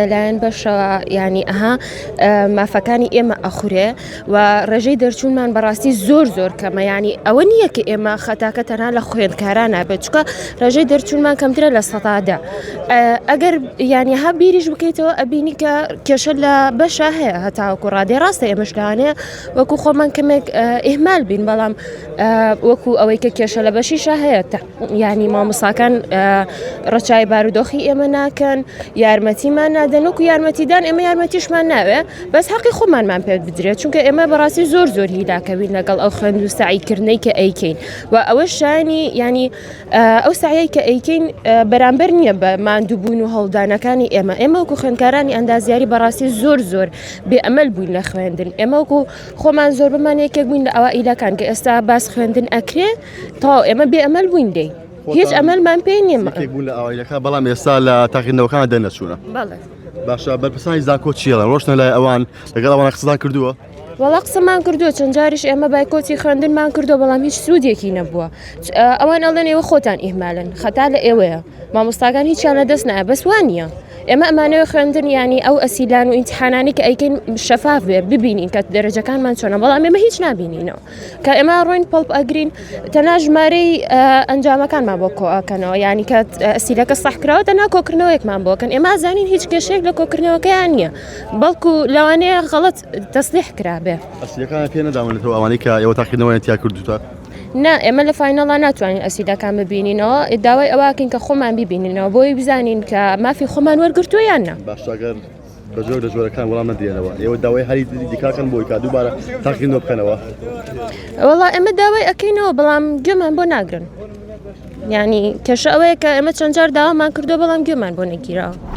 لەلایەن بەشەوە یانی ئەها مافەکانی ئێمە ئەخورێ و ڕێژەی دەرچوونمان بەڕاستی زۆر زۆر کەمە ینی ئەوە نییە کە ئێمە خەتاکە تەنها لە خوێندکاران نابێت چکە ڕێژەی دەرچوونمان کەمترە لە سەتادا ئەگەر ینی ها بیریش بکەیتەوە ئەبینی کە کێشە لە بەشە هەیە هەتاوەکو ڕادێ ڕاستە ئێمەش لەوانەیە وەکو خۆمان کەمێک ئیهمال بین بەڵام وەکو ئەوەی کە کێشە لە بەشیشە هەیە یانی مامۆساکان ڕەچای بارودۆخی ئێمە ناکەن یارمەتیمان نادەن وەکو یارمەتیدان ئێمە یارمەتیشمان ناوێ بەس حەقی خۆمانمان پێ بدرێت چونکە ئێمە بەڕاستی زۆر زۆر هیلاکەوین لەگەڵ ئەو خوێند و سەعیکردنەی کە ئەیکەین و ئەوە شانی ینی ئەو سەعیەی کە ئەیکەین بەرامبەر نییە بە ماندووبوون و هەوڵدانەکانی ئێمە ئێمە وەکو خوێندکارانی ئەندازیاری بەڕاستی زۆر زۆر بێ ئەمەل بووین لە خوێندن ئێمە وەکو خۆمان زۆربەمان یەکێک بووین لە ئەوائیلەکان کە ئێستا باس خوێندن ئەکرێ تەواو ئێمە بێ ئەمەل بووین لێی هیچ ئەمەلمان پێ نییە یەکێک بوون لە ئەوائیلەکان بەڵام ئێستا لە تاقیکردنەوەکان دەرنەچوونە بەڵێ باشە بەرپرسانی زانکۆ چی ئەڵێن ڕۆشتنە لای ئەوان لەگەڵ ئەوان قسەتان کردووە وەڵا قسەمان کردووە چەند جاریش ئێمە بایکۆتی خوێندنمان کردووە بەڵام هیچ سوودێکی نەبووە ئەوان ئەڵێن ئێوە خۆتان ئیهمالن خەتا لە ئێوەیە مامۆستاکان هیچیان لە دەست نایە بەس وانە ئێمە ئەمانەوە خوێندن ینی ئەو ئەسیلان و ئیمتحانانی کە ئەیکەین شەفاف بێ ببینین کە دەرەجەکانمان چۆنە بەڵام ئێمە هیچ نابینینەوە کە ئێمە ڕۆین پەڵپ ئەگرین تەنها ژمارەی ئەنجامەکانمان بۆ کۆئەکەنەوە ینی کە ئەسیلەکە سەح کراوە تەنها کۆکردنەوەیەکمان بۆکەن ئێمە زانین هیچ کێشەیەک لە کۆکردنەوەکەیان نییە بەڵکو لەوانەیە غەڵەت تەسلیح کرابێ. ئەسیلەکانیان پێ نەداونەتەوە ئەوانەی کە ئێوە تاقیکردنەوەیان تیا کردووتە؟ نا ئێمە لە final ا ناتوانین ئەسیلەکان ببینینەوە داوای ئەوەکەین کە خۆمان بیبینینەوە بۆی بزانین کە مافی خۆمان وەرگرتووە یان نا. باشە گەر بە جۆر لە جۆرەکان وەڵام نەدرێنەوە ئێوە داوای هەری دیکاکەن بۆی کە دووبارە تاقیکردنەوە بکەنەوە؟ وەڵا ئێمە داوای ئەکەینەوە بەڵام گوێمان بۆ ناگرن. یانی کێشە ئەوەیە کە ئێمە چەند جار داوامان کردووە بەڵام گوێمان بۆ نەگیراوە.